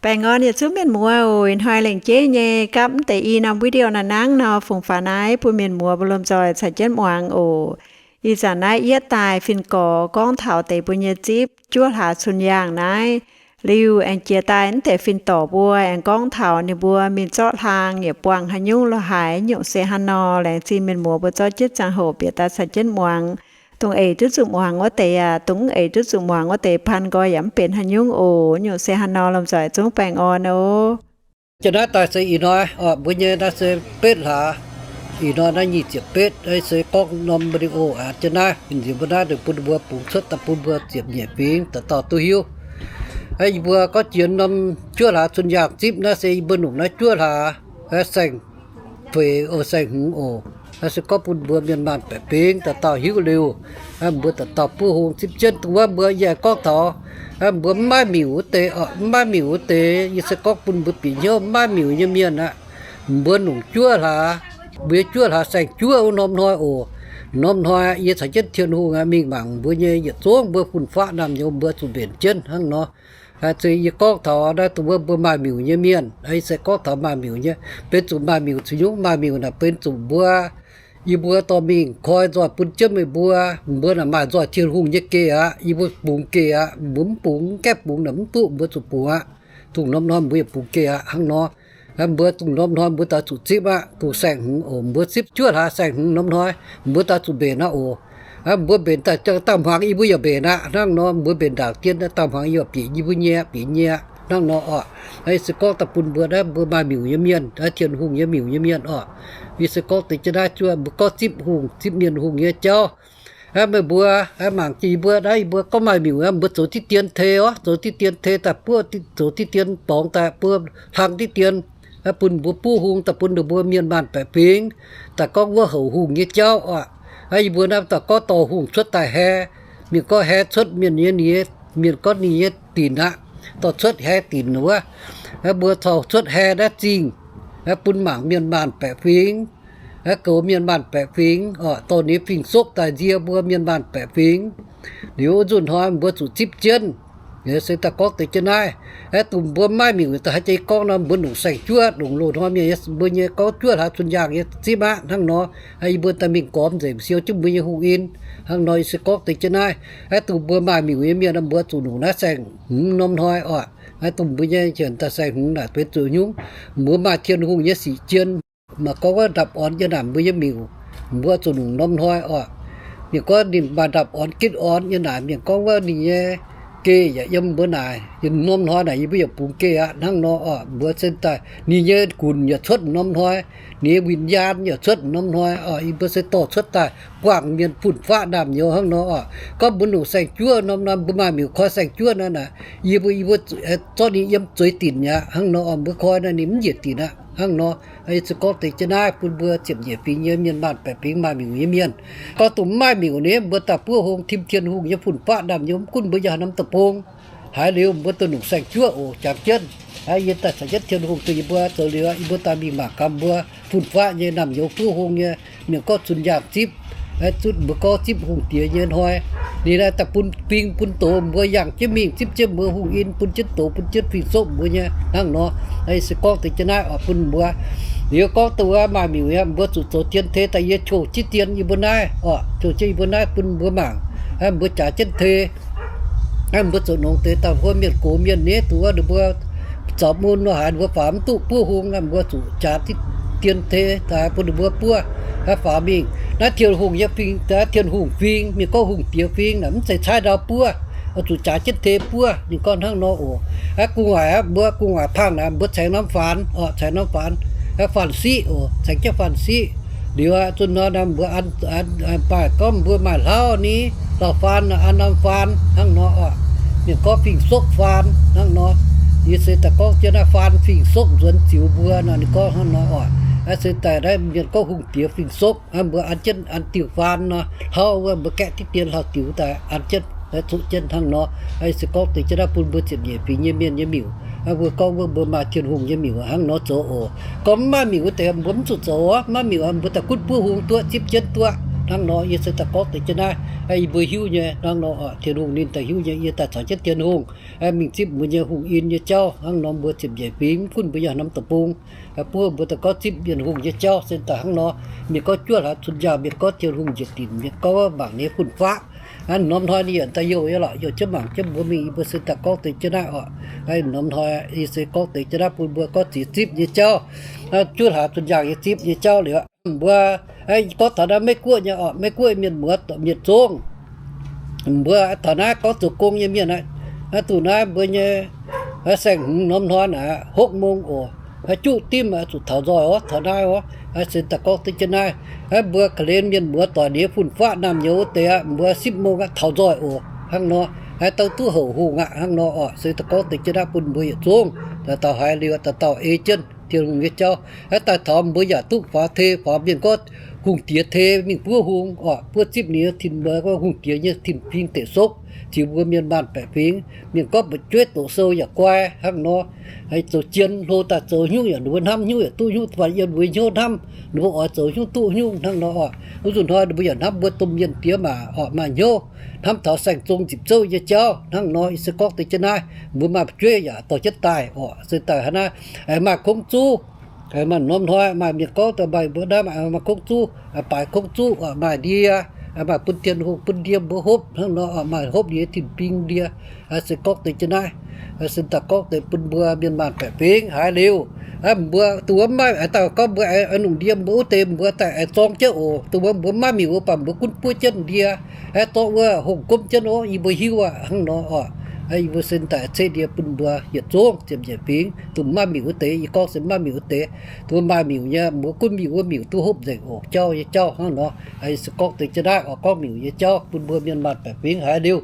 Baengh orn yietc zungv mienh muoz oc. Ih hnoi lengc jeiv nyei gapv mv deix i norm video naaiv nangv nor, fungx faaux naaiv bun mienh muoz mbuo lomh nzoih caux jienv muangx oc. Ih zanc naaiv yietv daaih fin-gorx gorngv taux deix mbuo nyei zipv juov hlaax cun yaangh naaiv. Liuz aengx jiex daaih mv deix fin-dorc mbuo aengx gorngv taux ninh mbuo mingh zorqv hlaang yaac buangh haaix nyungc lorh haaix nyungc se haaix nor. Laengz zingh mienh muoz mbuo zorqv jienv ziangh hoc bieqc daaih caux jienv muangx. Dongh eix duqv zuqc muangx wuov deix yaac, dongh mv eix duqv zuqc muangx wuov deix, paan nqoi yaac mv benx haaix nyungc oc. Nyungc se haaix nor, lomh nzoih zungv baengh orn oc. Jiex naaiv daaih se ih hnoi oc, mbuo nyei naaiv se betv hlaax. Ih hnoi naaiv nyic ziepc betv, se gorngv norm video aqv. Jiex naaiv, nziex mbuo naaiv bun mbuo bungx cuotv daaih bun mbuo ziepc nyeic fingx dauh dauh duqv hiuv. Yie mbuo gorngv jiex norm juov hlaax cun yaangh zipv naaiv se yie mbuo nungc naaiv juov hlaax, saeng-feix oc, saeng-hmz oc. Naaiv se gorngv bun mbuo mienh maanh baeqc fingx dauh dauh hiuv liuz, mbuo dauh dauh buov hung zipv jienv. Dongh wuov mbuo yie gorngv taux mbuo mv maaih miuc wuov deix oc, mv maaih miuc wuov deix, yie se gorngv bun mbuo bieqc hnyouv mv maaih miuc nyei mienh aqv. Mbuo nungc juov hlaax, mbuo juov hlaax saeng-juov wuov norm hnoi oc. Norm hnoi yie caux jienv Tin-Hungh aqv mingh mangc mbuo nyei yietc zungv mbuo fun-faqv naamh nyouz mbuo zuqc mbenc jienv hnangv nor. Se yie gorngv taux naaiv dongh wuov mbuo maaih miuc nyei mienh, yie se gorngv taux maaih miuc nyei, benx zuqc maaih miuc caux nyungc, maaih miuc naaic benx zuqc mbuo, yie mbuo dorh mingh koi nzoih bun jienv meih mbuo. Mbuo naaic maaih nzoih Tin-Hungh nyei geh aqv, yie mbuo bungx geh aqv. Mbuo mv bungx, mv gaengh bungx naaic mv duqv, mbuo zuqc bungx aqv. Dongh norm hnoi mbuo yaac bungx geh aqv hnangv nor. Mbuo dongh norm hnoi mbuo daaih zuqc zipv aqv, dongh saeng-hmz oc. Mbuo zipv juov hlaax saeng-hmz norm hnoi, mbuo daaih zuqc mbenc aqv oc. Mbuo mbenc daaih dangh hmuangx yie mbuo yaac mbenc aqv hnangv nor. Mbuo mbenc ndaangc dien dangh hmuangx yie yaac bieqc yie mbuo nyei, bieqc nyei aqv hnangv nor oc. Yie se gorngv daaih bun mbuo naaiv mbuo maaih miuc nyei mienh, Tin-Hungh nyei miuc nyei mienh oc. Yie se gorngv deix jienv naaiv juov mbuo gorngv zipv hungh, zipv mienh hungh nyei jauv. Meih mbuo mangc jiex yie mbuo naaiv, yie mbuo gorngv maaih miuc, mbuo zoux diqv dien tei oc, zoux diqv dien tei daaih buov, zoux diqv dien borngz daaih buov, hlang diqv dien, bun mbuo buov hung daaih bun ninh mbuo mienh maanh baeqc fingx, daaih gorngv wuov houc hungh nyei jauv oc. Yie mbuo naaiv daaih gorngv dorh hungh cuotv daaih hae, mienh gorngv hae cuotv mienh nyei, ninh nyei, mienh gorngv ninh nyei dinc aqv, dorh cuotv hae dinc wuov. Mbuo corc cuotv hae naaiv zingh, bun mangc mienh maanh baeqc fingx, goux mienh maanh baeqc fingx oc, dorh ninh fingx-sopv daaih nzie mbuo mienh maanh baeqc fingx. Liuz wuov nzunc hnoi mbuo zuqc zipv jienv. Se daaih gorngv deix jienv naaiv, dongh mbuo mv maaih miuc daaih haaix jiex gorngv nor, mbuo nongc saeng-juov, nongc loz-hnoi mienh mbuo nyei gorngv juov hlaax cun yaangh nyei zipv aqv hnangv nor. Yie mbuo daaih mingh gormx nzengc siou jienv mbuo nyei hungh in hnangv nor. Yie se gorngv deix jienv naaiv, dongh mbuo maaih miuc nyei mienh mbuo zuqc nongc naaiv saeng-hmz norm hnoi oc. Dongh mbuo nyei hienx daaih saeng-hmz naaic benx zuqc nyungc, mbuo maaih Tin-Hungh nyei sic jien. Maaih gorngv wuov ndapv orn yiem naaic mbuo nyei miuc, mbuo zuqc nongc norm hnoi oc. Mienh gorngv ninh maaih ndapv orn gitv orn yiem naaic, mienh gorngv wuov ninh nyei geh yaac yiem mbuo naaic, yiem norm hnoi naaic yie mbuo yaac bungx geh aqv hnangv nor oc. Mbuo se daaih ninh nyei gunc yaac cuotv norm hnoi, ninh nyei win-yaan yaac cuotv norm hnoi oc. Yie mbuo se dorh cuotv daaih buangh mienh fun-faqv naamh nyouz hnangv nor oc. Gorngv mbuo nongc saeng-juov norm hnoi, mbuo maaih miuc koi saeng-juov nor naaic, yie mbuo, yie mbuo zorqv ninh yiem zueiz dinc aqv hnangv nor oc. Mbuo koi nor ninh mv njiec dinc aqv hnangv nor. Yie se gorngv deix jienv naaiv bun mbuo ziepc nyeic fingx nyei mienh maanh baeqc fingx maaih miuc nyei mienh. Gorngv dongh mv maaih miuc nyei, mbuo daaih buov hung tim Tin-Hungh nyei fun-faqv naamh nyouz, mv gunv mbuo yiem haaix norm deic-bung, haaix liuz mbuo duqv nongc saeng-juov oc. Jangx jienv, yie daaih caux jienv Tin-Hungh dongh yie mbuo zoux liuz, yie mbuo daaih mingh mangc gaax mbuo fun-faqv nyei naamh nyouz buov hung nyei, mienh gorngv cun yaangh zipv, zutv mbuo gorngv zipv hungh diex nyei hnoi. Ninh naaiv daaih bun fing bun doz mbuo yangh jienv mingh, zipv jienv mbuo hungh in, bun jienv doz, bun jienv fing-sopv mbuo nyei hnangv nor. Yie se gorngv deix jienv naaiv oc bun mbuo. Liuz gorngv dongh wuov maaih miuc nyei, mbuo zuqc zoux dien tei daaih. Yie qouh jienv dien yie mbuo naaiv oc, qouh jienv yie mbuo naaiv bun mbuo mangc. Mbuo jaax jienv tei, mbuo zoux nongx deix daaih huov mienh gox mienh nyei, dongh wuov ninh mbuo zaux mun nor haaix ninh mbuo faaux mv duqv buov hung, mbuo zuqc jaax dien tei daaih bun ninh mbuo buov, faaux mingh. Naaiv Tin-Hungh nyei fing, Tin-Hungh fing, mienh gorngv hungh diex fing naaic, mv zeiz caaiv ndau buov, zuqc jaax jienv tei buov. Ninh gorngv hnangv nor oc. Gu'nguaaic aqv, mbuo gu'nguaaic pangh naaic, mbuo caengx norm faanx oc, caengx norm faanx, faanx siqv oc, caengx jienv faanx siqv. Liuz aqv, zunh nor naaic mbuo an, an, baac gorngv mbuo maaih hlauv ni, hlauv-faan, an norm faan hnangv nor oc. Mienh gorngv fing-sopv faan hnangv nor. Yie se daaih gorngv jienv naaiv faan fing-sopv nzuonx ziux mbuo nor, ninh gorngv hnangv nor oc. Aa, se daaih naaiv mienh gorngv hungh diex fing-sopv, mbuo an jienv an diuh faan nor, hlauv wuov mbuo gaeqv diqv dien hlauv-diux daaih an jienv, zuqv jienv hnangv nor. Aa, se gorngv deix jienv naaiv bun mbuo ziepc nyeic fingx nyei mienh nyei miuc. Aa, mbuo gorngv wuov mbuo maaih Tin-Hungh nyei miuc hnangv nor zoux oc. Gorngv mv maaih miuc wuov deix mbuo mv zuqc zoux oc. Mv maaih miuc mbuo daaih gunv buov hung duqv, zipv jienv duqv. Hnangv nor yie se daaih gorngv deix jienv naaiv, yie mbuo hiuv nyei hnangv nor oc. Tin-Hungh ninh daaih hiuv nyei, yie daaih caux jienv Tin-Hungh mingh zipv mbuo nyei hungh in nyei jauv hnangv nor. Mbuo ziepc nyeic fingx, mv gunv mbuo yiem norm deic-bung, buov mbuo daaih gorngv zipv mienh hungh nyei jauv se daaih hnangv nor. Mienh gorngv juov hlaax cun njaangh, mienh gorngv Tin-Hungh njiec dinc, mienh gorngv mangc ninh nyei fun-faqv. Hnangv norm hnoi ninh yaac daaih youh nyei lorqc, youh jienv mangc jienv mbuo mingh. Yie mbuo se daaih gorngv deix jienv naaiv oc. Norm hnoi yie se gorngv deix jienv naaiv bun mbuo gorngv ziex zipv nyei jauv, juov hlaax cun njaangh nyei zipv nyei jauv liuz, mbuo gorngv taux naaiv Meiv-Guoqv nyei oc, Meiv-Guoqv mienh muoz yietc zungv, mbuo taux naaiv gorngv zoux gong nyei mienh aqv, naaiv duqv naaiv mbuo nyei saeng-hmz norm hnoi naaic, hopv mong oc, juqv dimv zuqc taux nzoih oc, taux naaiv oc. Se daaih gorngv deix jienv naaiv, mbuo ga'hlen mienh muoz doic nyei fun-faqv naamh nyouz wuov deix aqv, mbuo sipv mong aqv taux nzoih oc. Hnangv nor, daaih duqv houc hungh aqv. Hnangv nor oc, se daaih gorngv deix jienv naaiv bun mbuo yietc zungv, dauh dauh haiz liuz dauh dauh ei jienv Tin-Hungh nyei jauv. Daaih taux mbuo yaac duqv faaux tei, faaux mienh gorngv hungh diex tei mingh buov hung oc, buov zipv ninh nyei tin, mbuo hungh diex nyei tin-fingx deic sokv, ziux mbuo mienh maanh baeqc fingx. Mienh gorngv mbu'jueiv doqc sou yaac guai hnangv nor. Zoux jien hlo daaih zoux hnyouv yaac ninh mbuo hnamv hnyouv yaac duqv hnyouv, fai yiem mbuo hnyouv hnamv ninh mbuo oix zoux hnyouv duqv hnyouv hnangv nor oc. Wuov nzunc hnoi ninh mbuo yaac hnamv mbuo domh mienh diex maac oc, maaih hnyouv hnamv taux saeng-zong ziepc zouv nyei jauv hnangv nor. Yie se gorngv deix jienv naaiv, mbuo maaih mbu'jueiv yaac dorh jienv daaih oc, se daaih hnangv naaiv. Maaih kongv zuv, maaih norm hnoi maaih mienh gorngv daaih maaih mbuo naaiv maaih kongv zuv, baaix kongv zuv oc, maaih ndie, maaih bun Tin-Hungh bun ndie mbuo hopv hnangv nor, maaih hopv ninh nyei tin-fingx ndie. Se gorngv deix jienv naaiv, se daaih gorngv deix bun mbuo mienh maanh baeqc fingx haiz liuz, mbuo dongh wuov maiv daaih gorngv mbuo aengx lungh ndie mbuo wuov deix mbuo daaih aengx zorng jienv oc. Dongh wuov mbuo maiv miuc wuov baac mbuo gunv buov jienv ndie, zorqv wuov hongh gomv jienv oc, yie mbuo hiuv aqv hnangv nor oc. Yie mbuo se daaih ceqv ndie bun mbuo yietc zungv ziepc nyeic fingx, dongh maiv miuc wuov deix, yie gorngv se maiv miuc wuov deix. Dongh maaih miuc nyei mbuo gunv miuc wuov miuc duqv hopv nzengc oc, jauv nyei jauv hnangv nor. Se gorngv deix jienv naaiv oc, gorngv miuc nyei jauv bun mbuo mienh maanh baeqc fingx haiz liuz,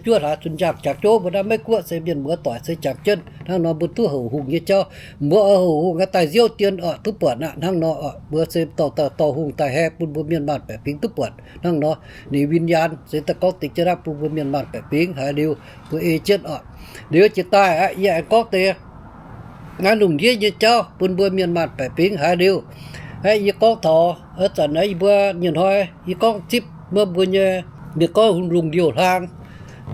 juov hlaax cun njaangh jangx jouv mbuo naaiv Meiv-Guoqv se mienh muoz doic se jangx jienv hnangv nor, mbuo duqv houc hungh nyei jauv. Mbuo oix houc hungh aqv, daaih nziouv dien oc, duqv buatc aqv hnangv nor oc. Mbuo se dorh, dorh, dorh hungh daaih haeh bun mbuo mienh maanh baeqc fingx duqv buatc hnangv nor. Ninh win-yaanz se daaih gorngv deix jienv naaiv bun mbuo mienh maanh baeqc fingx haiz liuz, mbuo ei jienv oc. Liuz jiex daaih aqv, yie aengx gorngv deix naaiv lungh ndiev nyei jauv bun mbuo mienh maanh baeqc fingx haiz liuz. Yie gorngv taux zanc naaiv yie mbuo nyei hnoi, yie gorngv zipv mbuo, mbuo nyei, mienh gorngv lungh ndiouh hlaang.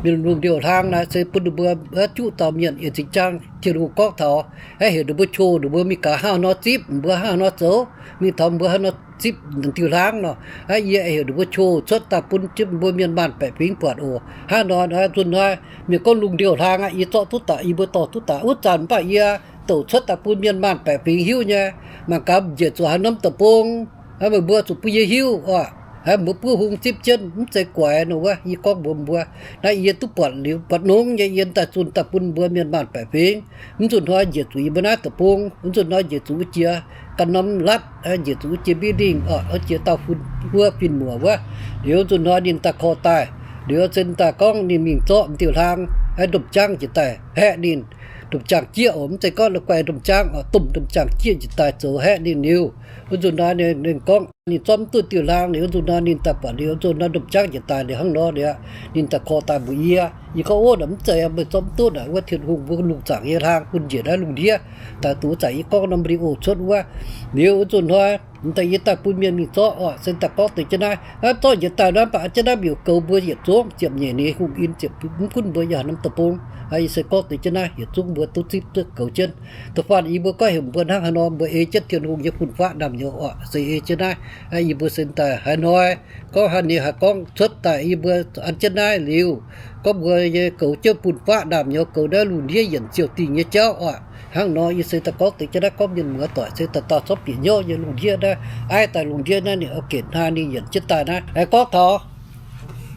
Mienh lungh ndiouh hlaang naaiv se bun ninh mbuo juqv dauh mienh yietc zingh jaang Tin-Hungh gorngv taux, heuc ninh mbuo qo, ninh mbuo mingh gaax hnangv haaix nor zipv, mbuo hnangv haaix nor zoux, mingh taux mbuo hnangv haaix nor zipv ndiouh hlaang nor. Yie heuc ninh mbuo qo cuotv daaih bun jienv mbuo mienh maanh baeqc fingx buatc oc. Hnangv nor, nzunc hnoi mienh gorngv lungh ndiouh hlaang aqv, yie zorqv duqv daaih, yie mbuo dorh duqv daaih. Wuov zanc mv baac yie douc cuotv daaih bun mienh maanh baeqc fingx hiuv nyei, mangc gaax njiec zuqc haaix norm deic-bung, meih mbuo zuqc bun yie hiuv oc. Mbuo buov hung zipv jienv mv zeiz guaix nor wuov, yie gorngv mbuox mbuo, naaiv yie duqv buatc liuz buatc nongx nyei, yie daaih zunh daaih bun mbuo mienh maanh baeqc fingx. Mv nzunc hnoi njiec zuqc yie mbuo naaiv deic-bung, mv nzunc hnoi njiec zuqc wuov jiex ganh norm latv, njiec zuqc wuov jiex building oc, wuov jiex dauh fun wuov fin-muoc wuov. Liuz nzunc hnoi ninh daaih korv daaih, liuz se daaih gorngv ninh mingh zorqv diuh hlaang, domh jaang njiec daaih haeqv ninh. Domh jaang jieqv oc, mv zeiz gorngv la'guaih domh jaang oc, domh, domh jaang jieqv njiec daaih zoux haeqv ninh liuz. Wuov nzunc hnoi ninh gorngv ninh zorqv mv duqv diuh hlaang liuz, wuov nzunc hnoi ninh daaih buatc liuz, wuov nzunc hnoi domh jaang njiec daaih liuz hnangv nor liuz, ninh daaih korv daaih mbuox yie. Yie gorngv, Ov, naaic mv zeiz, meih zorqv mv duqv naaic, wuov Tin-Hungh mbuo lungh zaangc nyei hlaang bun njiec naaiv lungh ndiev. Daaih duqv zanc yie gorngv norm video cuotv wuov. Liuz wuov nzunc hnoi daaih yie daaih bun mienh mingh zorqv oc, se daaih gorngv deix jienv naaiv, zorqv njiec daaih naaiv baac jienv naaiv miuc goux mbuo yietc zungv ziepc nyeic ninh hungh in ziepc, mv gunv mbuo yiem norm deic-bung. Yie se gorngv deix jienv naaiv yietc zungv mbuo duqv zipv duqv goux jienv. Da'faanh yie mbuo gorngv heuc mbuo hnangv haaix nor mbuo ei jienv Tin-Hungh nyei fun-faqv naamh nyouz oc, se ei jienv naaiv. Yie mbuo se daaih haaix hnoi gorngv haaix nyungc haaix gorngv cuotv daaih yie mbuo an jienv naaiv liuz, gorngv mbuo nyei goux jienv fun-faqv naamh nyouz goux naaiv lungh ndiev yienc ziouc dingh nyei jauv oc. Hnangv nor yie se daaih gorngv deix jienv naaiv gorngv mienh muoz doic se daaih dauh zorqv bieqc hnyouv nyei lungh ndiev naaiv, aiv daaih lungh ndiev naaiv ninh oix gec hnaa ninh yienc jienv daaih naaiv. Aengx gorngv taux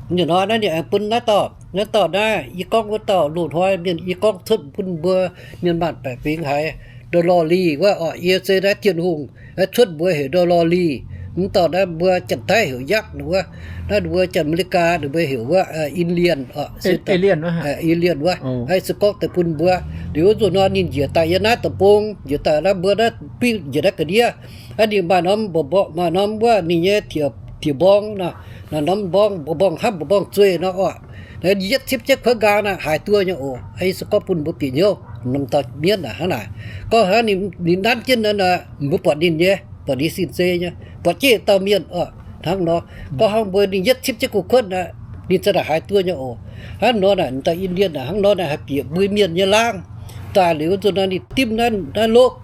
nyei hnoi naaiv ninh aengx bun naaiv dauh, naaiv dauh naaiv yie gorngv wuov dauh loz-hnoi mienh yie gorngv cuotv bun mbuo mienh maanh baeqc fingx haiz, Dolly wuov oc, yie se naaiv Tin-Hungh cuotv mbuox heuc Dolly. Mv dauh naaiv mbuo Janx-Taiv heuc Yakv wuov, naaiv mbuo Janx-Merikaa ninh mbuo heuc wuov Indian oc, Indian wuov. Se gorngv deix bun mbuo, liuz wuov nzunc nor ninh njiec daaih yiem naaiv deic-bung, njiec daaih naaiv mbuo naaiv biv njiec naaiv ga'ndiev, naaiv ninh maaih norm mborqv, maaih norm wuov ninh nyei tiex mborng nor, norm mborng, mborqv mborng hnamv mborqv mborng zueih nor oc. Yietv cipv jienv kuonv nqaang naaiv haaix duqv nyei oc. Yie se gorngv bun mbuo bieqc hnyouv, norm dauh mienv naaic hnangv naaic. Gorngv hnangv ninh nanv jienv naaiv, mbuo buatc ninh nyei, buatc ninh sin-zei nyei, buatc jienv dauh mienh oc. hnangv nor. Gorngv hnangv mbuo ninh yietv cipv jienv gu'kuotv naaic, ninh za'naaic haaix duqv nyei oc. Hnangv nor naaic, daaih Indian naaic hnangv nor naaic haih bieqc mbuo mienh nyei laangz. Daaih liuz nzunc naaic ninh dimv naaiv, naaiv lokv,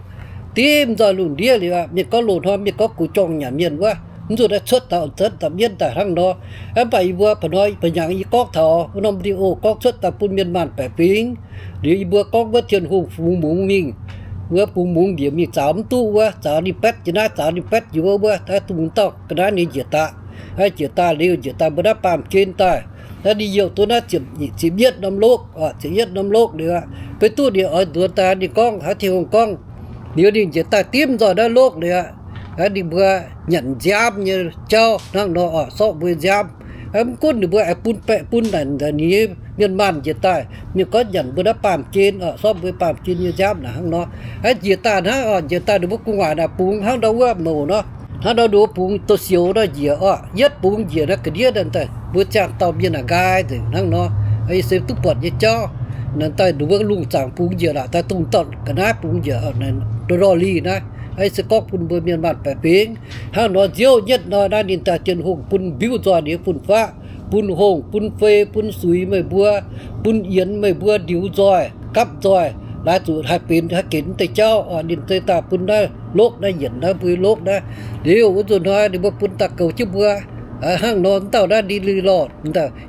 dimv nzoih lungh ndiev liuz aqv. Mienh gorngv loz-hnoi mienh gorngv gox jorng nyanc mienh wuov, mv nzunc naaiv cuotv taux cuotv daaih mienv daaih hnangv nor. Mv baac yie mbuo pa'hnoi ba'nyangx yie gorngv taux norm video gorngv cuotv daaih bun mienh maanh baeqc fingx. Liuz yie mbuo gorngv wuov Tin-Hungh bungx mungz mingh, wuov bungx mungz mbiec mingh zaux mv duqv wuov, zaux ninh baetv jiex naaiv, zaux ninh baetv jiex wuov, wuov taaih dungh dauh ga'naaiv ninh njiec daaih. Njiec daaih liuz njiec daaih mbuo naaiv baamh gen daaih, naaiv ninh youh duqv naaiv ziepc nyeic ziepc yietv norm lokv, ziepc yietv norm lokv liuz aqv, beiv duqv ninh oix nzuonx daaih ninh gorngv haaix, Tin-Hungh gorngv. Liuz ninh njiec daaih dimv nzoih naaiv lokv liuz aqv, ninh mbuo nyanc nziaamv nyei jauv hnangv nor oc, sortv mbuo nziaamv. Mv gunv ninh mbuo aengx bun baeqc bun naaic ninh mienh maanh njiec daaih, mienh gorngv nyanc mbuo naaiv baamh gen oc, sortv mbuo baamh gen nyei nziaamv naaic hnangv nor. Njiec daaih hnangv oc, njiec daaih ninh mbuo gu'nguaaic naaic bungx hnangv ndau wuov mouc nor, hnangv ndau ninh mbuo bungx douz-sioux nor njiec oc. Yietv bungx njiec naaiv ga'ndiev naaic daaih mbuo ziangh dauh mienh naaic nqaai nzengc hnangv nor. Yie se duqv buatc nyei jauv. Naaic daaih ninh mbuo lungh zaangc bungx njiec lorqc, daaih dungh dauh ga'naaiv bungx njiec oc, lorh lorh lih naaiv. Yie se gorngv bun mbuo mienh maanh baeqc fingx. Hnangv nor nziouv nyetv nor naaiv ninh daaih Tin-Hungh bun mbiuv nzoih ninh nyei fun-faqv, bun hongh, bun fei, bun suix meih mbuo, bun yienx meih mbuo ndiux nzoih, gapv nzoih, laaix zuqc haih benx haih genx deix jauv oc. Ninh se daaih bun naaiv lokv naaiv yienc naaiv mbuo lokv naaiv. Liuz wuov nzunc hnoi ninh mbuo bun daaih goux jienv mbuo hnangv nor. Mv dauh naaiv ndin li lorh,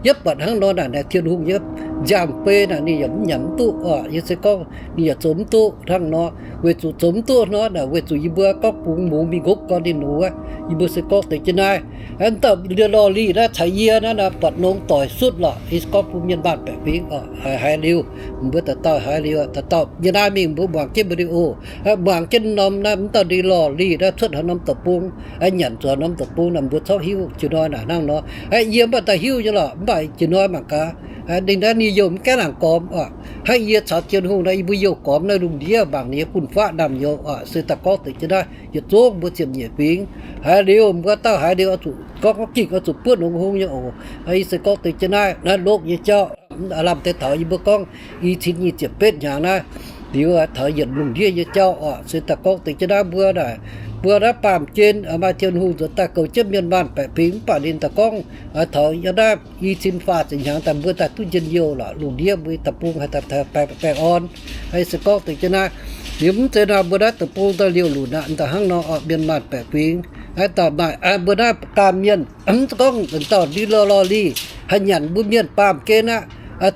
yietv buatc hnangv nor naaic, naaic Tin-Hungh nyei nziaamv-beiv naaic ninh yaac mv nyanc mv duqv oc. Yie se gorngv ninh yaac zoux mv duqv hnangv nor. Weic zuqc zoux mv duqv nor naaic, weic zuqc yie mbuo gorngv bungx mungz mingh nqopv gorn ninh wuov. Yie mbuo se gorngv deix jienv naaiv, mv dauh lorh lih naaiv caux yie naaiv buatc nongx doic sutv lorqc. Yie se gorngv bun mienh maanh baeqc fingx oc. Haiz liuz, mbuo dauh dauh haiz liuz, dauh dauh yie naaiv mingh mbuo muangx jienv video, muangx jienv norm naaiv mv dauh ndin lorh lih naaiv cuotv haaix norm deic-bung, nyanc zuqc haaix norm deic-bung naaic mbuo corc hiuv jiez hnoi naaic hnangv nor. Yie mv baac daaih hiuv nyei lorqc, mv baac jiez hnoi mangc gaax, ninh naaiv ninh youh mv gaengh laangc gormx oc. Hnangv yie caux Tin-Hungh naaiv yie mbuo youh gormx naaiv lungh ndiev mangc ninh nyei fun-faqv naamh nyouz oc. Se daaih gorngv deix jienv naaiv yietc zungv mbuo ziepc nyeic fingx. Haiz liuz mbuo dauh haiz liuz oix zuqc gorngv gorngv ging oix zuqc buonv nongx hungh nyei oc. Yie se gorngv deix jienv naaiv, naaiv lokv nyei jauv, aav lamh deix taux yie mbuo gorngv i cin nyic ziepc betv hnyangx naaiv, liuz taux yietc lungh ndiev nyei jauv oc. Se daaih gorngv deix jienv naaiv mbuo naaic, mbuo naaiv baamh gen maaih Tin-Hungh nzuonx daaih goux jienv mienh maanh baeqc fingx, mv baac ninh daaih gorngv taux yiem naaiv i cin faah ziepc hnyangx daaih mbuo daaih duqv njien-youh lorqc. Lungh ndiev mbuo da'bung haih daaih baengh orn. Yie se gorngv deix jienv naaiv, liuz mv zeiz nor mbuo naaiv deic-bung daaih liouh lunc aqv. Daaih hnangv nor oc, mienh maanh baeqc fingx, daaih maaih mbuo naaiv gaamh mienh, mv gorngv dauh ndin lorh lih haih nyanc mbuo mienh baamh gen aqv.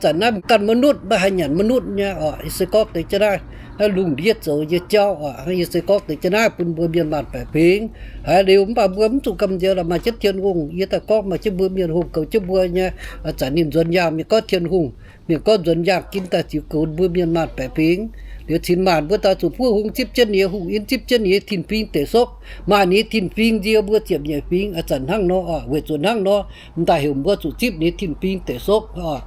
Zanc naaiv ganh mv nutv maiv haih nyanc mv nutv nyei oc. Yie se gorngv deix jienv naaiv, naaiv lungh ndiev zoux nyei jauv oc. Yie se gorngv deix jienv naaiv bun mbuo mienh maanh baeqc fingx. Haiz liuz mv baac mbuo mv zuqc gamh nziex lorqc, maaih jienv Tin-Hungh. Yie daaih gorngv maaih jienv mbuo mienh hungh goux jienv mbuo nyei. Zanc ninh nzuonx yaangh mienh gorngv Tin-Hungh, mienh gorngv nzuonx yaangh ginv daaih ziux goux mbuo mienh maanh baeqc fingx. Liuz cin maanc mbuo daaih zuqc buov hungh zipv jienv ninh nyei hungh, in zipv jienv ninh nyei tin-fingx deic sokv, maaih ninh nyei tin-fingx nzie mbuo ziepc nyeic fingx. Zanc hnangv nor oc, weic zuqc hnangv nor, m'daaih heuc mbuo zuqc zipv ninh nyei tin-fingx deic sokv oc.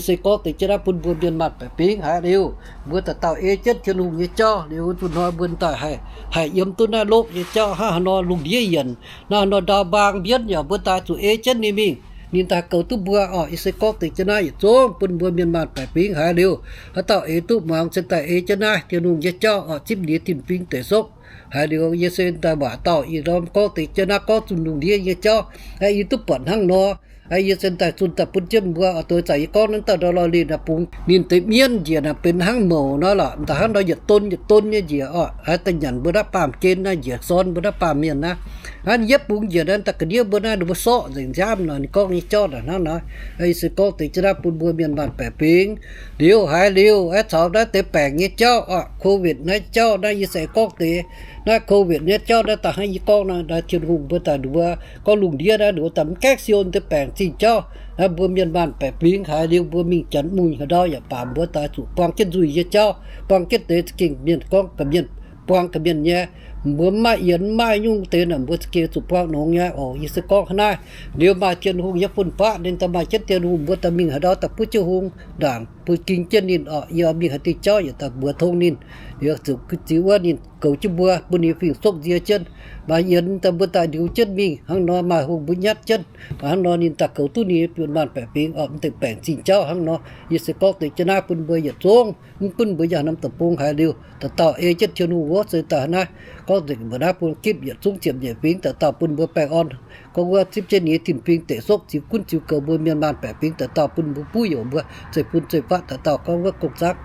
Se gorngv deix jienv naaiv bun mbuo mienh maanh baeqc fingx. Haiz liuz mbuo dauh dauh ei jienv Tin-Hungh nyei jauv liuz, zunh hnoi mbuo daaih haih, haih yiem duqv naaiv lokv nyei jauv hnangv haaix nor lungh ndiev yienc, hnangv haaix nor ndau mbaang mbienv yaac mbuo daaih zuqc ei jienv ninh mingh, ninh daaih goux duqv mbuo oc. Yie se gorngv deix jienv naaiv yietc zungv bun mbuo mienh maanh baeqc fingx. Haiz liuz haaix dauh eix duqv muangx se daaih ei jienv naaiv Tin-Hungh nyei jauv oc, zipv ninh tin-fingx deic sokv. Haiz liuz yie se daaih waac dauh ih norm gorngv deix jienv naaiv gorngv zunh lungh ndiev nyei jauv, yie duqv buatc hnangv nor. Yie se daaih zunh daaih bun jienv mbuo oc. Doix zanc yie gorngv naaiv dauh ndau lorh lih naaic bungx ninh deix mienv njiec naaic benx hnangv mouc nor lorqc. Daaih hnangv nor yietc don yietc don nyei njiec oc. Haiz daaih nyanc mbuo naaiv baamh gen naaiv, njiec sorn mbuo naaiv baamh mienh naaiv. Hnangv yietv bungx njiec naaiv daaih ga'ndiev mbuo naaiv ninh mbuo sorqv nzengc nziaamv nor. Ninh gorngv nyei jauv naaic hnangv nor. Yie se gorngv deix jienv naaiv bun mbuo mienh maanh baeqc fingx. Liuz haiz liuz aeqv, caux naaiv deix baengc nyei jauv oc, COVID naaiv jauv naaiv, yie se gorngv deix naaiv COVID nyei jauv naaiv daaih hnangv yie gorngv naaiv, Tin-Hungh mbuo daaih nduov gorngv lungh ndiev naaiv nduov daaih mv gaengh siou deix baengc zingh jauv. Naaiv mbuo mienh maanh baeqc fingx haiz liuz mbuo mingh janx muih haaix ndau yaac baac mbuo daaih zuqc buang jienv nzuih nyei jauv, buang jienv deix za'gengh mienh gorngv ga'mienh, buang ga'mienh nyei. Mbuo mv maaih yienx mv maaih nyungc deix naaic mbuo za'gengh zuqc buang nongx nyei oc. Yie se gorngv hnangv naaiv. Liuz maaih Tin-Hungh nyei fun-faqv, ninh daaih maaih jienv Tin-Hungh, mbuo daaih mingh haaix ndau daaih butv jienv hung ndaangc bun ging jienv ninh oc. Yie mingh haaix deix jauv yaac daaih mbuox tong ninh. Liuz zuqc ziux wuov ninh goux jienv mbuo, bun ninh fingx-sokv nzie jienv. Maaih yienx daaih mbuo daaih ndiux jienv mingh hnangv nor, maaih hungh mbuo nyatv jienv. Hnangv nor ninh daaih goux duqv ninh mienh maanh baeqc fingx oc, mv deix baengc zingh jauv hnangv nor. Yie se gorngv deix jienv naaiv bun mbuo yietc zungv, mv gunv mbuo yangh norm deic-bung haiz liuz, dauh dauh ei jienv Tin-Hungh wuov se daaih naaiv gorngv Nzengc mbuo naaiv bun gitv yietc zungv ziepc nyeic fingx dauh dauh bun mbuo baengh orn. Gorngv wuov zipv jienv ninh nyei tin-fingx deic sokv ziux gunv ziux goux mbuo mienh maanh baeqc fingx dauh dauh bun mbuo buv youz mbuo zeiv-fun zeiv-faqv dauh dauh gorngv wuov gong-zaangv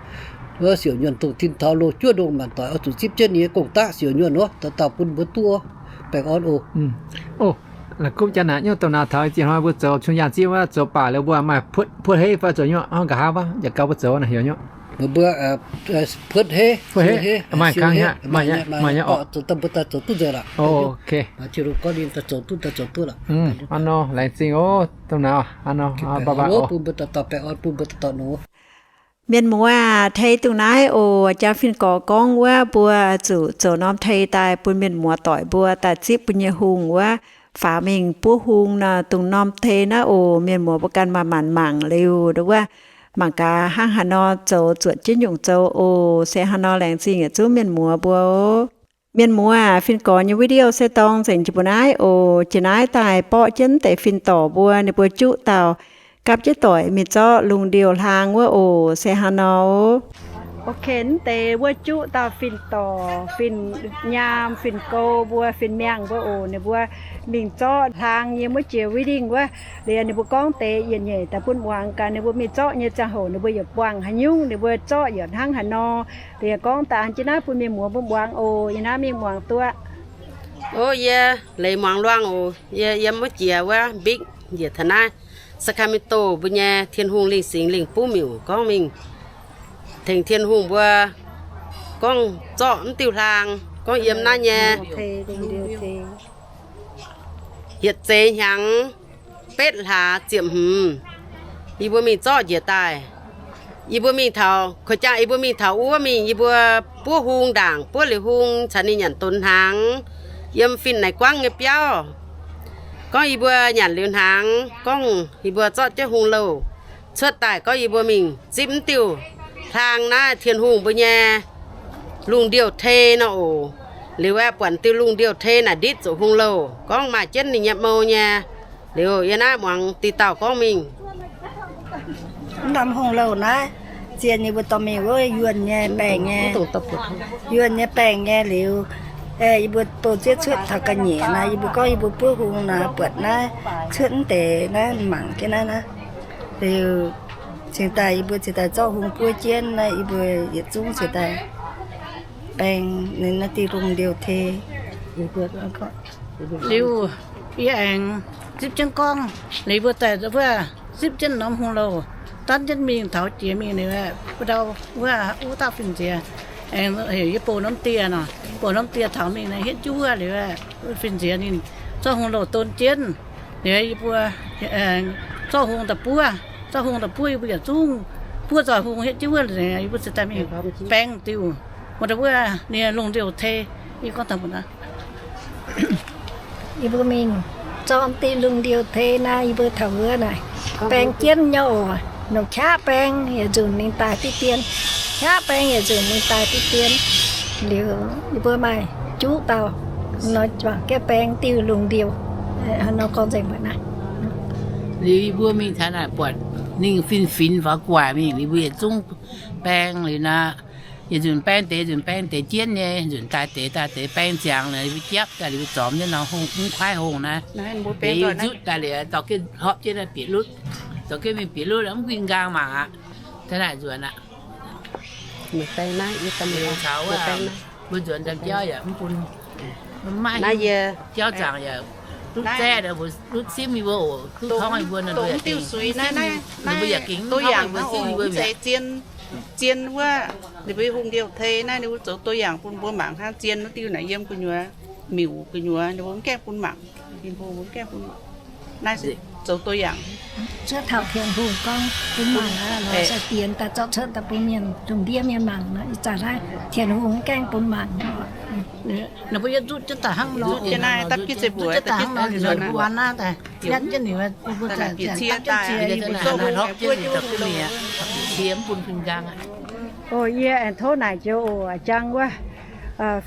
wuov siouc nyuonh dongh tin taux loz juov ndongh maanc doic oix zuqc zipv jienv ninh nyei gong-daqv siouc nyuonh wuov dauh dauh bun mbuo duqv baengh orn oc. La'kuqv jaa naaic nyungc dongh naaic taux ih ziex hnoi mbuo zoux cun yaangh zieqv wuov zoux baac liuz mbuo maaih puotv heiv fai zoux nyungc hnangv nqa'haav wuov yaac gauh mbuo zoux naaic heuc nyungc. Mbuo puotv heiv, maaih kang hnangv, maaih nyei oc. Mbuo daaih zoux duqv nzengc lorqc. Hnangv nor laengz zingh oc, dongh naaic hnangv nor bye bye oc. Mienh muoz aah, tei dongh naaiv oc, jang fin-gorx gorngv wuov mbuo zuqc zoux norm tei daaih bun mienh muoz doic mbuo daaih zipv mbuo nyei hungh wuov faaux mingh buov hung nor, dongh norm tei naaiv oc, mienh muoz mbuo ganh maaih maanc mangc liuz wuov, mangc gaax hnangv haaix nor zoux zuotc jienv nyungc zoux oc. Se hnangv nor laengz zingh yietc zungv mienh muoz mbuo oc. Mienh muoz aah, fin-gorx nyei video se dorng nzengc jiex mbuo naaiv oc. Jiex naaiv daaih borqv jienv deix fin-dorc mbuo, ninh mbuo juqv dauh gapv jienv doic mingh zorqv lungh ndiev hlaang wuov oc. Se hnangv nor oc. Ok, naaiv deix wuov juqv dauh fin-dorc, fin-nyaam, fin-gou mbuo, fin-miangh mbuo oc. Ninh mbuo mingh zorqv hlaang nyei muov jiex win-dingh wuov. Liuz ninh mbuo gorngv deix yietc nyeic daaih bun muangx gaax ninh mbuo mingh zorqv nyei ziangh hoc ninh mbuo yaac buangh haaix nyungc, ninh mbuo zorqv yaac hnangv haaix nor. Liuz gorngv daaih an jienv naaiv bun mienh muoz mbuo muangx oc. Yie naaiv mingh muangx duqv. O, yie leiz muangx luangh oc. Yie yiem wuov jiex wuov mbikv njiec taux naaiv Sacramento mbuo nyei Tin-Hungh Lingh Singx Lingh Buv Miuc gorngv mingh tengx Tin-Hungh mbuo gorngv zorqv mv diuh hlaang gorngv yiem naaiv nyei hietc zeix hnyangx betv hlaax ziepc hmz, yie mbuo mingh zorqv njiec daaih. Yie mbuo mingh taux, koic jangx yie mbuo mingh taux wuov mingh, yie mbuo buov hung ndaangc, buov liuz hung caux ninh nyanc donx hnaangx yiem fin-naaic guangv nyei biauv. Gorngv yie mbuo nyanc liuz hnaangx, gorngv yie mbuo zorqv jienv hung louh cuotv daaih, gorngv yie mbuo mingh zipv mv diuh hlaang naaiv Tin-Hungh mbuo nyei lungh ndiouh tei nor oc. Liuz aeqv, buatc diuh lungh ndiouh tei naaic nditv zuqc hung louh, gorngv maaih jienv ninh nyei mou nyei. Liuz yie naaiv muangx deix dauh gorngv mingh, mv norm hung louh naaiv zien yie mbuo dorh mingh wuov yuonh nyei baengh nyei, yuonh nyei baengh nyei liuz, yie mbuo bouh zieqv cuotv taux ga'nyiec naaiv, yie mbuo gorngv yie mbuo buov hung naaic buatc naaiv cuotv mv deix naaiv mangc jienv naaiv naaiv. Liuz cingx daaih yie mbuo cingx daaih zorqv hung buov jienv naaiv, yie mbuo yietc zungv cingx daaih baeng ninh naaiv diuh lungh ndiouh tei. Liuz yie aengx zipv jienv gorngv, liuz mbuo daaih wuov zipv jienv norm hung louh, danv jienv mingh taux jiex mingh liuz, mbuo ndau wuov, wuov dauh fin-nziex aengx heuc yie bouh norm dieh nor, bouh norm dieh taux mingh naaiv hietv jienv wuov liuz, fin-nziex ninh zorqv hung louh don jienv. Liuz yie mbuo zorqv hung daaih buov, zorqv hung daaih buov, yie mbuo yietc zungv buov nzoih hung hietv jienv wuov, yie mbuo cingx daaih mingh baeng diuh, wuov, wuov ninh lungh ndiouh tei. Yie gorngv daaih mbuo naaiv, yie mbuo mingh zorqv diuh lungh ndiouh tei naaiv, yie mbuo taux wuov naaic baeng jienv nyei oc. Nongc qaqv baeng yietc nzunc ninh daaih diqv dien, qaqv baeng yietc nzunc ninh daaih diqv dien. Liuz yie mbuo maaih juqv dauh nor juangc jienv baeng diuh lungh ndiouh. Nor gorngv nzengc mbuo naaiv. Liuz yie mbuo mingh taux naaic buatc ninh fin-finx faaux gu'nguaaic mingh, liuz mbuo yietc zungv baeng liuz naaic, yietc nzunc baeng deix, nzunc baeng deix jienv nyei, nzunc daaih deix, daaih deix baeng ziangx liuz, mbuo japv daaih liuz, mbuo zormx jienv norm hung, mv kuaaiv hung naaiv, deix nzutv daaih liuz, dorh jienv hopv jienv bieqc lutv, dorh jienv mingh bieqc lutv, mv guinh nqaang mangc aqv. Taux naaic nzuonx aqv. Mbuo nzuonx daaih jauv yaac mv bun, maiv maaih jauv zaangc yaac lutv zaeqv, lutv simv yie mbuo oc, duqv torngv yie mbuo, ninh mbuo yaac gengh, ninh mbuo yaac gengh mv torngv yie mbuo, simv yie mbuo mi'aqv. Zien wuov, ninh mbuo hung ndiouh tei naaiv, ninh mbuo zoux ตัวอย่าง bun mbuo mangc hnangv. Zien wuov diuh naaic yiem gu'nyuoz, miuc gu'nyuoz, ninh mbuo mv gaengh bun mangc. Tin-Hungh mbuo mv gaengh bun mangc. Naaiv se zoux ตัวอย่าง. Cuotv taux Tin-Hungh gorngv bun mangc aqv, lorz sai dienx daaih zorqv cuotv daaih bun mienh lungh ndiev mienh mangc nor, ih zanc naaiv Tin-Hungh mv gaengh bun mangc. Ninh mbuo yietv nzutv jienv daaih hnangv nor, nzutv jienv naaiv, dapv jienv zeix mbuoqc, dapv jienv nzutv mbuo nqanx naaiv daaih, yietv jienv ninh mbuo za'gengh dapv jienv zeix, dapv jienv zeix, yie mbuo zorqv hung buov jienv, dapv jienv mienh, dapv jienv ziex mv bun fin-nqaang aqv. O, yie aengx tov naaic joux oc, jang wuov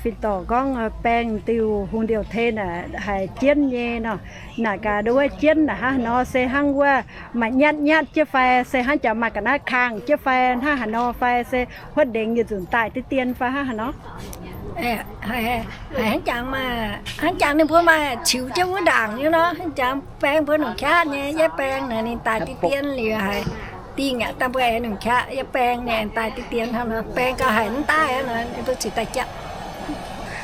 fin-dorc gorngv baeng diuh hungh ndiouh tei naaic haiz jienv nyei nor. Naaic gaax nduov jienv naaic hnangv haaix nor, se hnangv wuov maaih nyatv nyatv jienv fai se hnangv jaax maaih ga'naaiv kangh jienv fai hnangv haaix nor, fai se huotv ndengx yietc nzunc daaih diqv dien fai hnangv haaix nor? Haiz hnangv jangx maaih, hnangv jangx ninh mbuo maaih qiux jienv wuov ndaangc nyei nor, hnangv jangx baeng mbuo nongc qaqv nyei, yietv baeng naaic ninh daaih diqv dien liuz haiz dingh aqv, dangh mbuo aengx nongc qaqv yietv baeng ninh aengx daaih diqv dien hnangv nor, baeng gauh haiz mv daaih aqv nor, ninh mbuo ziouc daaih japv.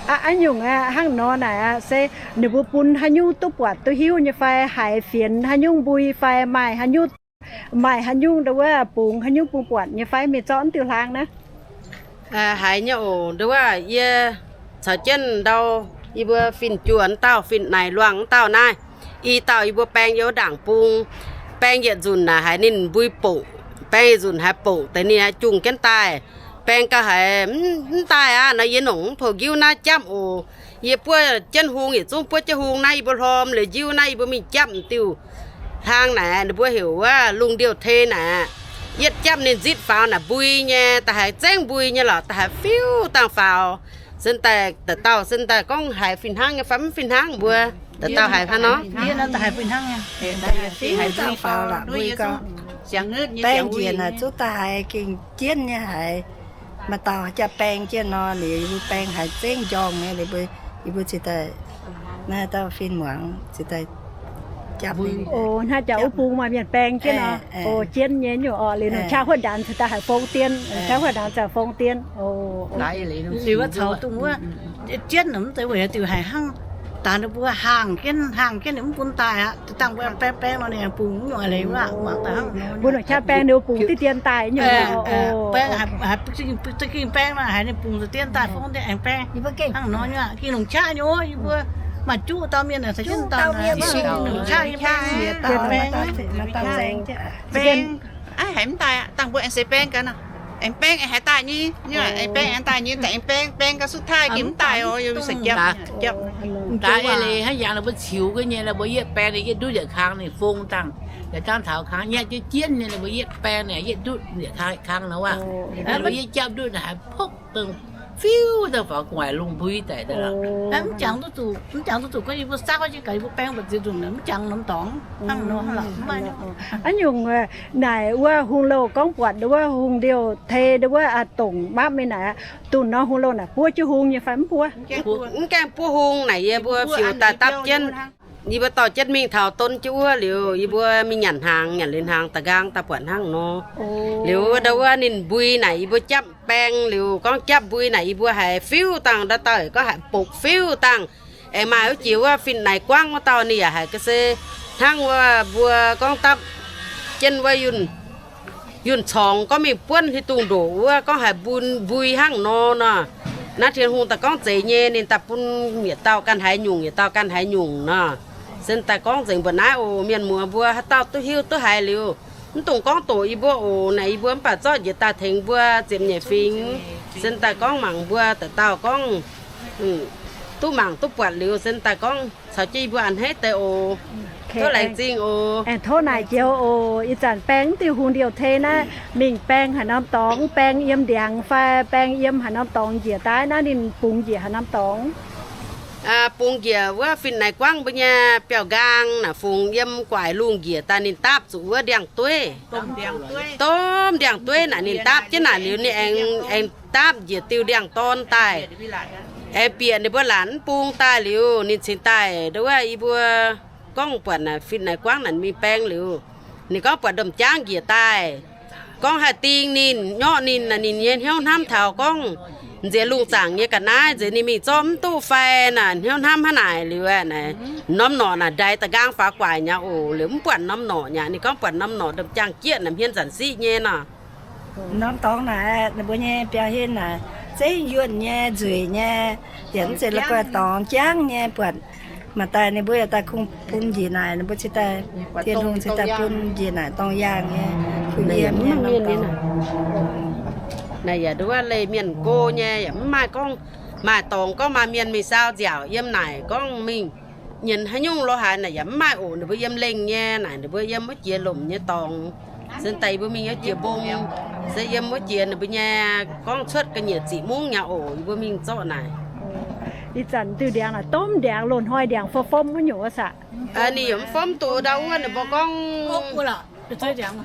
Aa, a'nyungc aqv, hnangv nor naaic aqv, se ninh mbuo bun haaix nyungc duqv buatc duqv hiuv nyei fai, haiz fienx haaix nyungc mbui fai maaih haaix nyungc, maaih haaix nyungc ndau wuov bungx haaix nyungc bun buatc nyei fai, mienh zorqv mv diuh hlaang naaiv? Haiz nyei oc, ndau wuov yie caux jienv ndau yie mbuo fin-juoh wuov dauh, fin-naaic luangh wuov dauh naaiv, i dauh yie mbuo baeng yiem wuov ndaangc bung, baeng yietc nzunc naaic haiz ninh mbui bouc, baeng yietc nzunc haiz bouc deix ninh jungh jienv daaih. Baeng gauh haiz mv daaih aqv nor, yie nongc mv poux njiuv naaiv japv oc. Yie buov jienv hung, yietc zungv buov jienv hung naaiv, yie mbuo hlorm liuz njiuv naaiv, yie mbuo mingh japv m'diuh hlaang naaic, ninh mbuo heuc wuov lungh ndiouh tei naaic. Yietv japv ninh nzitv faaux naaic mbui nyei, da'haiz zengv mbui nyei lorqc, da'haiz fiuv dangh faaux. Sin daaih dauh dauh sin daaih gorngv haiz fih hnangv nyei fai mv fih hnangv mbuo. Dauh dauh haiz hnangv nor. Baeng njiec naaic zungv da'haiz gengh jienv nyei haiz. Maaih dauh jaax baeng jienv nor, liuz yie mbuo baeng haiz zengv njorngh nyei, liuz mbuo, yie mbuo ziouc daaih, naaiv dauh fin-muangz ziouc daaih japv. O, hnangv jaax wuov bung maaih mienh baeng jienv nor. O, jienv nyei nyungc orqc. Liuz nongc qaqv huotv ndaanx ziouc daaih haiz fong dien, qaqv huotv ndaanx ziouc fong dien. O, liuz wuov caux dongh wuov jienv mv zeiz weic haaix diuc haiz hnangv daaih ninh mbuo haangh jienv, haangh jienv ninh mv bun daaih aqv. Dangh mbuo baeng baeng nor ninh bungx nyungc aqv leiz wuov, muangx daaih hnangv nor. Mbuo nongc qaqv baeng liuz bungx diqv dien daaih nyungc. Baeng, za'gengh baeng nor haiz ninh bungx deix dien daaih fong deix aengx baeng. Hnangv nor nyungc, gengh longc qaqv nyei, yie mbuo maaih juqv dauh mienh caux jienv dauh longc qaqv nyei baeng, baeng, baeng, haiz mv daaih, dangh mbuo aengx seix baeng gaax nor. Aengx baeng aengx haiz daaih nyei, aengx baeng aengx daaih nyei, aengx baeng, baeng gaax suv taaih gengh mv daaih oc, yie mbuo se japv. Daaih leiz hnangv yangh ninh mbuo ciux ga'nyei, ninh mbuo yietv baeng ninh yietv ndutv yietc kang ninh fong dangh. Yaac dangh taux kang nyatv jienv jienv nyei, ninh mbuo yietv baeng ninh yietv ndutv yietc kang nor wuov. Ninh mbuo yietv japv ndutv haiz pokv dangh fiuv dangh faaux gu'nguaaic lungh mbui daic daaih lorqc. Mv jangx duqv zuqc, mv jangx duqv zuqc gorngv yie mbuo saauv jienv gaax yie mbuo baeng mbu'ziex nzunc, mv jangx norm dorngx hnangv nor lorqc. A'nyungc naaic wuov hungh louh gorngv buatc wuov hungh ndiouh tei wuov dongc mapv mingh naaic, dongh norm hungh louh naaic buov jienv hung nyei fai mv buov? Mv gaengh buov hung naaic, yie mbuo fiuc daaih dapv jienv. Yie mbuo dorh jienv mingh taux donv jienv wuov liuz, yie mbuo mingh nyanc hnaangx, nyanc liuz hnaangx da'nqaang daaih buatc hnangv nor. Liuz ndau wuov ninh mbui naaic yie mbuo japv baeng liuz gorngv japv mbui naaic yie mbuo haiz fiuv dangh ndau dauh gorngv haiz bokc fiuv dangh. Aengx maaih wuov jiex wuov fin-naaic guangv wuov dauh ninh yaac haiz ga'sie hnangv wuov mbuo gorngv dapv jienv wuov yunh corngx gorngv mingh buonv hiuv dungh ndoqc wuov gorngv haiz mbun mbui hnangv nor nor. Naaiv Tin-Hungh daaih gorngv zeiz nyei, ninh daaih bun yietc dauh ganh haiz nyungc, yietc dauh ganh haiz nyungc nor. Se daaih gorngv nzengc mbuoqc naaiv oc, mienh muoz mbuo haaix dauh duqv hiuv duqv haiz liuz, mv dungx gorngv doqc yie mbuo oc. Naaic yie mbuo mv baac zorqv njiec daaih tengx mbuo ziepc nyeic fingx. Se daaih gorngv mangc mbuo dauh dauh gorngv duqv mangc duqv buatc liuz, se daaih gorngv caux jienv yie mbuo a'hneiv deix oc. Tov laengz zingh oc. Aengx tov naaic joux oc. Ih zanc baeng mv diuh hungh ndiouh tei naaiv, mingh baeng haaix norm dorngx, baeng yiem ndiangx fai baeng yiem haaix norm dorngx njiec daaih naaiv, ninh bungx njiec haaix norm dorngx? Bungx njiec wuov fin-naaic guangv mbuo nyei biauv-nqaang naaic, fungx yiem guaaic lungh njiec daaih ninh dapv zuqc wuov ndiangx-dueiv. Domh ndiangx-dueiv naaic ninh dapv jienv naaic liuz ninh aengx, aengx dapv njiec diuh ndiangx-dorn daaih. Aengx bieqc ninh mbuo laatc mv bung daaih liuz ninh cingx daaih, wuov yie mbuo gorngv buatc naaic fin-naaic guangv naaic mingh baeng liuz, ninh gorngv buatc ndongc jaangv njiec daaih. Gorngv haih ding ninh, nyorqv ninh naaic, ninh nyei hnyouv hnamv taux gorngv nziex lungh zaangc nyei ga'naaiv nziex ninh mingh zorqv mv duqv fai naaic, hnyouv hnamv hnangv naaic liuz aeqv, naaic norm norqc naaic ndaix da'nqaang faaux guaaic nyei oc. Liuz mv buatc norm norqc nyei, ninh gorngv buatc norm norqc ndongc jaangv jieqv naaic hmien zanc siqv nyei nor. Norm dorngx naaic ninh mbuo nyei biauv-hlen naaic zengv yuonh nyei, nzueic nyei, yaac mv zeiz la'guaih dorngx, jangv nyei. Buatc maaih daaih ninh mbuo yaac daaih kungx bun njiec naaic, ninh mbuo cingx daaih, Tin-Hungh cingx daaih bun njiec naaic dorngx yaangh nyei, kuh yiem nyei norm dorngx. Naaic yaac nduov leih mienh go nyei, yaac mv maaih gorngv maaih dorngx gorngv maaih mienh mingh saau nziaauc yiem naaic gorngv mingh nyienz haaix nyungc lo haaix naaic yaac mv maaih oc. Ninh mbuo yiem lengh nyei naaic, ninh mbuo yiem wuov jiex lomc nyei dorngx. Sin daaih yie mbuo mingh wuov jiex mbong, se yiem wuov jiex ninh mbuo nyei gorngv cuotv ga'nyiec ziqc mungv nyei oc, yie mbuo mingh zorqv naaic. Ih zanc diuh ndiangx naaic domh ndiangx, loz-hnoi ndiangx fom-fom wuov nyungc wuov sac. Ninh yaac mv fomv duqv ndau wuov, ninh mbuo gorngv, aeqv,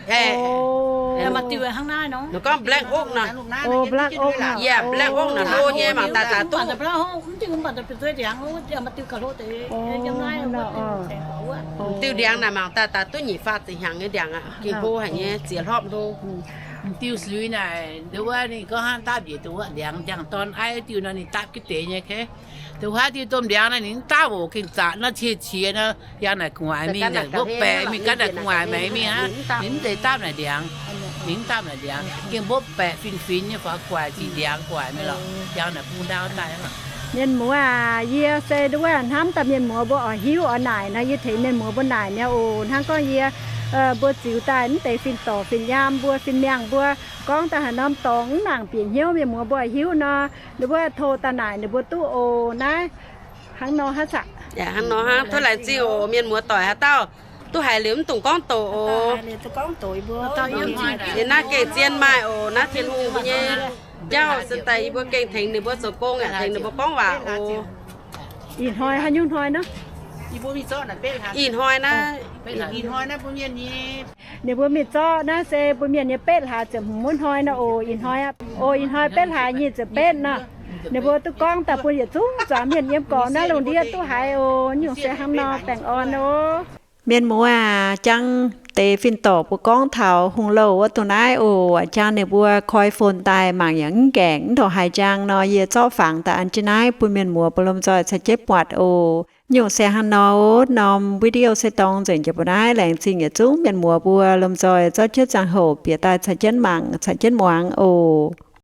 Ninh gorngv black oak nor. Yaac black oak nor, hlo nyei, mangc daaih zaac duqv. Diuh ndiangx naaic mangc daaih zaac duqv nyic faah ziepc hnyangx nyei ndiangx aqv. Gengh hlo haic nyei, ziex hlopv hlo. Diuh suix naaic, nduov wuov ninh gorngv hnangv dapv njiec duqv wuov ndiangx, ndiangx-dorn aiv diuh nor ninh dapv gitv deix nyei. Duqv haaix diuh domh ndiangx naaic ninh mv dapv oc, gengh zaqc nor qiex qiex nor, yangh naaic gu'nguaaic mingh, mbopv baeqc mingh, gan naaic gu'nguaaic maengx mingh aqv. Ninh mv zeiz dapv naaic ndiangx. Ninh mv dapv naaic ndiangx, gengh mbopv baeqc fin-finx nyei faaux guaaic, ziqc ndiangx guaaic mingh lorqc. Yangh naaic bung ndaauv daaih. Mienh muoz aac, yie se nduov wuov hnamv daaih mienh muoz mbuo oix hiuv oix naaic nor, yie tengx mienh muoz mbuo naaic mi'aqv oc. Hnangv gorngv yie mbuo ziux daaih mv deix fin-dorc fin-nyaam mbuo fin-miangh mbuo gorngv daaih haaix norm dorngx mv nangc bieqc hnyouv mienh muoz mbuo oix hiuv nor, ninh mbuo tov daaih naaic ninh mbuo duqv oc. Naaiv hnangv nor hnangv, hnangv nor hnangv, tov laengz zingh oc. Mienh muoz doic haaix dauh duqv haiz liuz mv dungx gorngv doqc oc. Yie naaiv gengh zien maaih oc. Naaiv Tin-Hungh mbuo nyei jauv se daaih yie mbuo gengh tengx ninh mbuo zoux gong yaac tengx ninh mbuo gorngv waac oc. Ih hnoi haaix nyungc hnoi nor? Ih hnoi naaiv, ninh mbuo mingh zorqv naaiv se mbuo mienh nyei betv hlaax ziepc hmz hnoi nor oc. Ih hnoi, oc, ih hnoi betv hlaax nyic ziepc betv nor. Ninh mbuo duqv gorngv daaih bun yietc zungv zuangx mienh yiem gorx naaiv lungh ndiev duqv haiz oc. Nyungc se hnangv nor, baengh orn oc. Mienh muoz aac, jang deix fin-dorc mbuo gorngv taux hungh louh wuov dongh naaiv oc. Jang ninh mbuo koi phone daaih mangc yaac mv gaengh, mv ndongc haaix jang nor, yie zorqv fangx daaih an jienv naaiv bun mienh muoz mbuo lomh nzoih caux jienv buatc oc. Nyungc se hnangv nor, norm video se dorngx nzengc jiex mbuo naaiv. Laengz zingh yietc zungv mienh muoz mbuo lomh nzoih zorqv jienv ziangh hoc bieqc daaih caux jienv mangc caux jienv muangx oc.